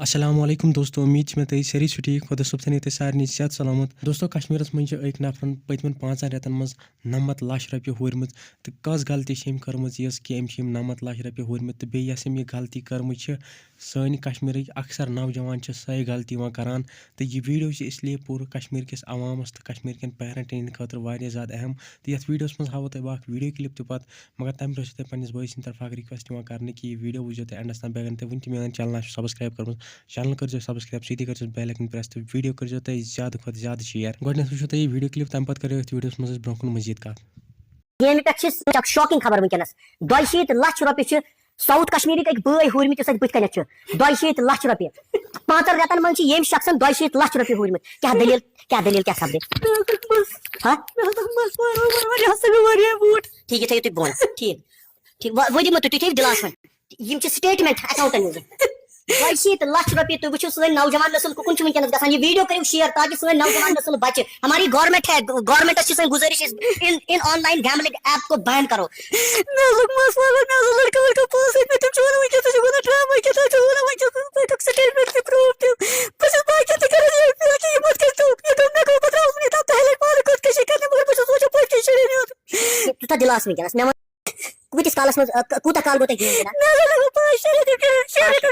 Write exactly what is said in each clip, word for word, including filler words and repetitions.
السلام علیکم دوستو، امید چھِ مےٚ تُہۍ سٲری چھِو ٹھیٖک۔ خۄدا صٲب تھٲینو تُہۍ سارنٕے صحت سلامت۔ دوستو، کشمیرس منٛز چھِ أکۍ نفرن پٔتمٮ۪ن پانٛژن رٮ۪تن منٛز نَمَتھ لچھ رۄپیہِ ہورمٕژ، تہٕ کۄس غلطی چھِ أمۍ کٔرمٕژ یۄس کہِ أمۍ چھِ یِم نَمَتھ لچھ رۄپیہِ ہورمٕتۍ، تہٕ بیٚیہِ یۄس أمۍ یہِ غلطی کٔرمٕژ چھِ، سٲنۍ کشمیرٕکۍ اکثر نوجوان چھِ سۄے غلطی یِوان کران۔ تہٕ یہِ video چھِ اس لیے پوٗرٕ کشمیر کِس عوامس تہٕ کشمیر کٮ۪ن parentن ہٕنٛدِ خٲطرٕ واریاہ زیادٕ اہم۔ تہٕ یتھ videoس منٛز ہاوو تۄہہِ بہٕ اکھ video clip تہِ پتہٕ، مگر تمہِ برونٛہہ چھِ تۄہہِ پننِس بٲے سٕنٛدِ طرفہٕ اکھ request یِوان کرنہٕ کہِ یہِ video وٕچھزیو تُہۍ endس تام، بیٚیہِ اگر نہٕ تۄہہِ وُنہِ تہِ میٲنۍ channel آسہِ subscribe کٔرمٕژ، channel کٔرزیو subscribe، سۭتی کٔرزیو bell icon press تہٕ video کٔرزیو تُہۍ زیادٕ کھۄتہٕ زیادٕ share۔ گۄڈٕنیتھ وٕچھِو تُہۍ یہِ video clip، تمہِ پتہٕ کرو أتھۍ videoس منٛز أسۍ برونٛہہ کُن مزید کتھ۔ گیمہِ پٮ۪ٹھ چھِ اکھ shocking خبر وٕنکیٚنس۔ دۄیہِ شیٖتھ لچھ رۄپیہِ چھِ ساؤتھ کشمیرٕکۍ أکۍ بٲے ہورمٕتۍ، یُس اَسہِ بٕتھِ کَنٮ۪تھ چھُ۔ دۄیہِ شیٖتھ لچھ رۄپیہِ۔ پانٛژن رٮ۪تن منٛز چھِ ییٚمۍ شخصن دۄیہِ شیٖتھ لچھ رۄپیہِ ہورمٕتۍ۔ کیٛاہ دٔلیٖل، کیٛاہ دٔلیٖل، کیٛاہ سپدِ؟ ہا؟ ٹھیٖک، یہِ تھٲیِو تُہۍ بۄن۔ ٹھیٖک۔ ٹھیٖک، وۄنۍ، وۄنۍ دِمو تُہۍ، تُہۍ تھٲیِو دِلاسہٕ وۄنۍ۔ یِم چھِ statement accountن ہٕنٛز۔ دۄیہِ شیٖتھ لچھ رۄپیہِ، تُہۍ وٕچھِو سٲنۍ نوجوان نسل کُکُن چھُ وٕنکیٚنس گژھان۔ یہِ video کٔرِو share تاکہِ سٲنۍ نوجوان نسل بچہِ۔ ہماری government ہے، governmentس چھِ سٲنۍ گُزٲرِش، اس، ان، ان online gambling app کو ban کرو۔ مےٚ لوٚگ مس وَلُن، مےٚ لوٚگ لڑکہٕ وڑکہٕ پانٛژھ سۭتۍ، مےٚ تِم چھِ وَنان وٕنکیٚس، تُہۍ چھِو وَنان drama کیٛاہ تام، چھِو وَنان وٕنکیٚس، تُہۍ چھِو statement تہِ proof تہِ۔ بہٕ چھَس باقیَن تہِ کران یہِ appeal کہِ یہِ مت کٔرِو، یہِ دوٚپ مےٚ گوٚو پَتہٕ ترٛاوُن یہِ تام پہلے پانہٕ خودکشی کرنہِ، مگر بہٕ چھُس وٕچھان پٔتۍ کِنۍ شُرٮ۪ن ہُنٛد۔ کوٗتاہ دِلاسہٕ وٕنکیٚنس؟ مےٚ وَن، کۭتِس کالَس منٛز، آ، کوٗتاہ کال گوٚو تۄہہِ game گِنٛدان؟ مےٚ ہسا لوٚگ پانٛژھ شےٚ رٮ۪تھ، شےٚ رٮ۪تھ،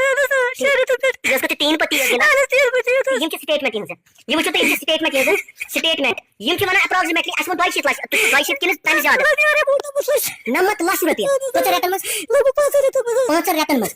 شےٚ رٮ۪تھ پٮ۪ٹھ۔ یۄس گوٚو تین پتی یوت گِنٛدان۔ اہن حظ، تین پتی یوت۔ یِم کِژھ statement یِہٕنٛز؟ یہِ وٕچھِو تُہۍ، یِم کِژھ statement یِہٕنٛز؟ Statement۔ یِم چھِ وَنان approximately اَسہِ ووٚن دۄیہِ شیٖتھ لَچھ، تُہۍ چھِو دۄیہِ شیٖتھ کِنہٕ تَمہِ زیادٕ؟ نَمَتھ لَچھ رۄپیہِ۔ کۭژَن رٮ۪تَن منٛز؟ لگ بگ پانٛژَن رٮ۪تَن منٛز۔ پانٛژَن رٮ۪تَن منٛز۔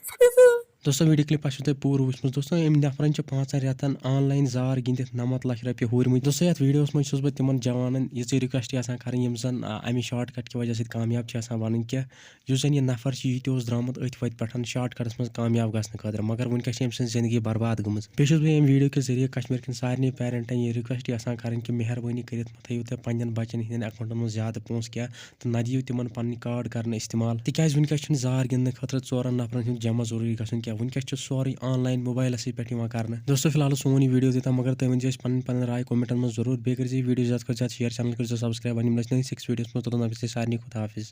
دوستو، video clip آسِو تۄہہِ پوٗرٕ وٕچھمٕژ۔ دوستو، أمۍ نفرَن چھِ پانٛژَن رٮ۪تَن online زار گِنٛدِتھ نَمَتھ لَچھ رۄپیہِ ہورمٕتۍ۔ دوستو، یَتھ videoس منٛز چھُس بہٕ تِمَن جوانَن یِژٕے request یَژھان کَرٕنۍ، یِم زَن، آ، اَمہِ shortcut کہِ وجہ سۭتۍ کامیاب چھِ یَژھان بَنٕنۍ کینٛہہ۔ یُس زَن یہِ نفر چھُ، یہِ تہِ اوس درٛامُت أتھۍ وَتہِ پٮ۪ٹھ shortcutس منٛز کامیاب گژھنہٕ خٲطرٕ، مگر وٕنکٮ۪س چھِ أمۍ سٕنٛز زندگی برباد گٔمٕژ۔ بیٚیہِ چھُس بہٕ ییٚمہِ video کہِ ذٔریعہٕ کشمیٖر کٮ۪ن سارنٕے parentن یہِ request یَژھان کَرٕنۍ کہِ مہربٲنی کٔرِتھ مہٕ تھٲیِو تُہۍ پنٛنٮ۪ن بَچَن ہٕنٛدٮ۪ن accountن منٛز زیادٕ پونٛسہٕ کینٛہہ تہٕ نہ دِیِو تِمَن پنٕنۍ card کَرنہٕ استعمال، تِکیٛازِ وٕنکٮ۪س چھُنہٕ زار گِنٛدنہٕ خٲطرٕ ژورَن نفرَن ہُنٛد جمع ضروٗری گژھُن کینٛہہ۔ وٕنکٮ۪س چھُ سورُے online mobileسٕے پٮ۪ٹھ یِوان کَرنہٕ۔ دوستو، فی الحال اوس سون یہِ video یوٚتام، مگر تُہۍ ؤنۍ زیو اَسہِ پنٕنۍ پنٕنۍ راے commentن منٛز ضروٗر۔ بیٚیہِ کٔرۍ زیو یہِ video زیادٕ کھۄتہٕ زیادٕ share، channel کٔرۍ زیو subscribe، وۄنۍ یِمو أسۍ نٔوِس أکِس videoس منٛز، توٚتام تام گژھِ سارنٕے خۄدا حافظ۔